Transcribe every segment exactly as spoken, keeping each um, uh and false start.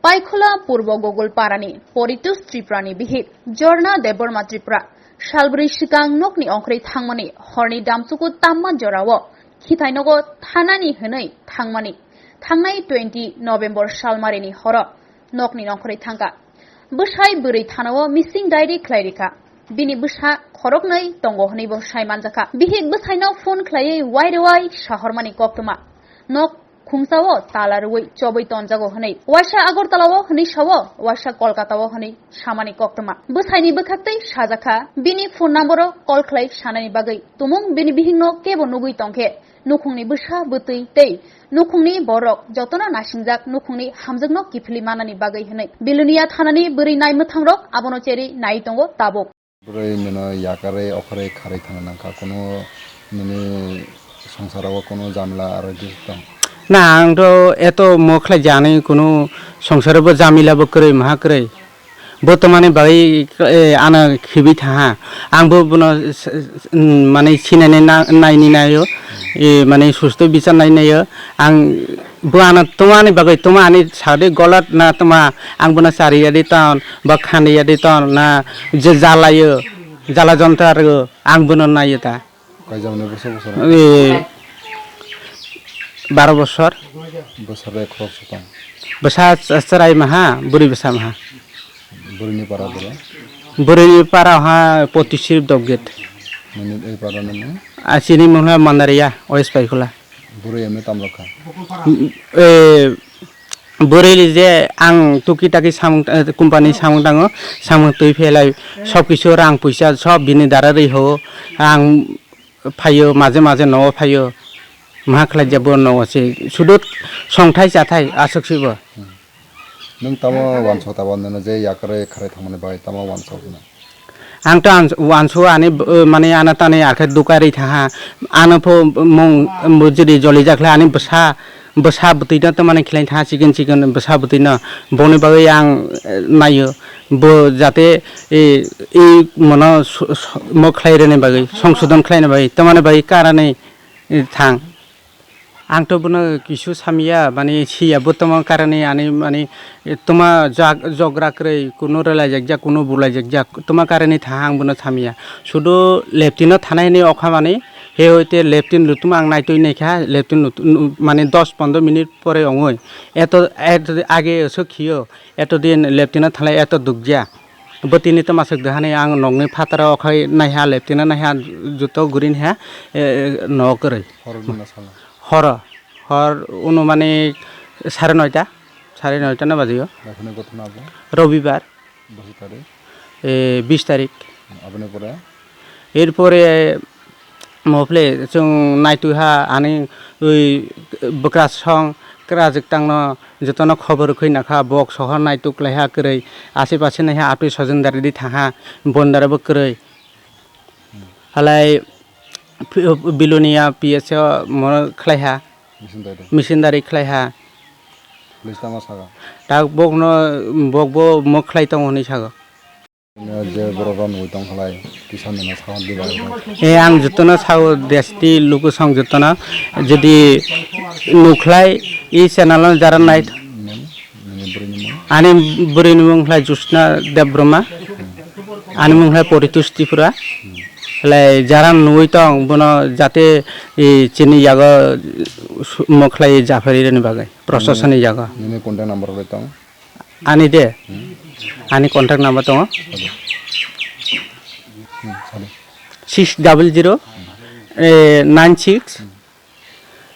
Aikhola Purbo Gogol Parani Poritos Tripurani bihik Jorna Debbarma Tripura salbrwi swkang nokni ongkhorwi thangmani horni damchuku tamma jorao khithainogo thanani hwnwi thangmani thangnai twenty November salmarini horo nokni nongkhorwi thangkha. Bwsai bwrwi thanao missing diary khlai rikha. Bini bwsa khoroknwi tongo hwnwibo sai manjakha. Bihik bwsaino phone khlaiwi wairwai sahormani koktwma. Nok khungsao tala rwui chobwi tonjago hwnwi waisa Agartalao hwnwi sao, waisa Kolkatao hwnwi samani koktwma. Bwsaini bwkhaktwi sajakha, bini phone numbero call khlai sanani bagwi tumung bini bihikno kebo nugwi tongkhe, nukhungni bwsa bwtwi tei nukhungni borok jotono nasingjak nukhungni hamjakno kiphilwi manani bagwi hwnwi. Bilonia thanani bwrwi nai mwthangrok abono cherwi nai tongo tabuk. Bwrwi nino yakarwi okhorwi kharwi thangna nangkha, kunu nini songsaro kunu jamla aro khe tong? Na, ang to eto mo khlai jani kunu songsaro bo jamila bo kwrwi maha kwrwi. Bo to mani bagwi, eh, ano khibi thaha. Ang bo bono s-, s-, mm, mane sinane na-, naini naio, eh, mane susto bichar nai naio. Ang bo ano tongmani bagwi tongma ani sadi golat na tongma, ang bono chariya di ton, ba khandiya di ton, na je jalayo, jala jontra rw, ang bono naio ta. Kaijak ni bwsa bwsa? Eh, baro bosor. Bwsa bai khorok swkang? Bwsa ch-, chwrai maha, bwrwi bwsa maha. Bwrwini para bwla? Bwrwini para ha Potisir Dopgate. Nini ei para nini? Asini mungla Mandaria, West Paikhola. Bwrwi emni tamrok kha? Mm, eh, bwrwi je ang tuki taki samung, eh, company samung tango, samung twi phelai, sob kisu rang puisa sob bini dara rwi ho, ang phaio, maje maje nogo phaio, maha khlai jabo nogo se, sudu songthai chathai aswk sibo. Hmm. Nwng tamo uansuk tabo nini je yakarwi kharwi thangmani bagwi tamo uansuk hino? Ang to ans-, uansuk ani b-, mane ano tani akhe dukarwi thaha. Ano pho mung mujuri joli jakhle ani bwsa, bwsa bwtwi no to mane khlai thaha chikon chikon bwsa bwtwi no. Boni bagwi ang, eh, naio. Bo jate, eh, i mono so-, so-, mo khlai rwni bagwi, songsodon khlaina bagwi, tamani bagwi karani, eh, thang. Ang to bono kisu samya, mani siya bo tongma karani ani, mani, eh, toma jag-, jogra kwrwi, kuno rwlai jakjak, kuno bulai jakjak, toma karani thaha ang bono samya. Sudu leptino thanai hinwi okha mani, he hoite leptin lutuma ang naitwi naikha, leptin lut-, nu-, mani dos pondro minute pore ongoi. Eto, eto age oso khiyo, eto din leptino thalai eto dukjya. Bwtwini toma swk dahani ang nokni phataro okhai naiha, leptino naiha, joto gurin ha, eh, nok kwrwi. Horo nina sala? Horo, hor unu mani sare noita, sare noita na bajiyo. Dakhne gotna abo? Robibar. Bwswk tarik? Eh, bis tarik. Aboni pore? Erpore mophle chwng naitwiha ani ui bwkrasong kwrajwk tangno jotono khobor rwkhwi nakha, bok sohor naituk laiha kwrwi, asipase naiha atwi sojondar di thangha, bondar bo kwrwi. Halai Bilonia P S o mo khlaiha. Misindari. Misindari khlaiha. Police tamo saka? Tak bokno, bokbo mo khlai tongo hinwi sago. Je borok rok nugwi tong khlai, kisa nino sago di bagwi. E, ang jotono sago desti luku song jotono, jodi nukhlai i channel o jara nai. Nini bwrwini mung? Ani bwrwini mung khlai Jyotsna Debbarma, ani mung khlai Poritos Tripura. Khlai jara nugwi tong bono jate, e, chini yago su-, mo khlai japharwi rwni bagwi, prosasoni yago. Nini contact number rok tong? Ani de? Hmm. Ani contact number tongo. Sadi. Hmm, sadi. Six double zero, eh, nine six,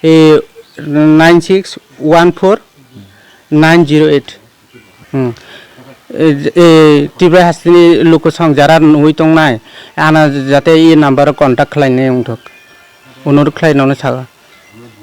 eh, nine six one four nine zero eight. Hmm. Eh, eh, Tripura hasteni luku song jara nugwi tongnai, ano jate i number o contact khlainai wngthok. Onurok khlai nono sago.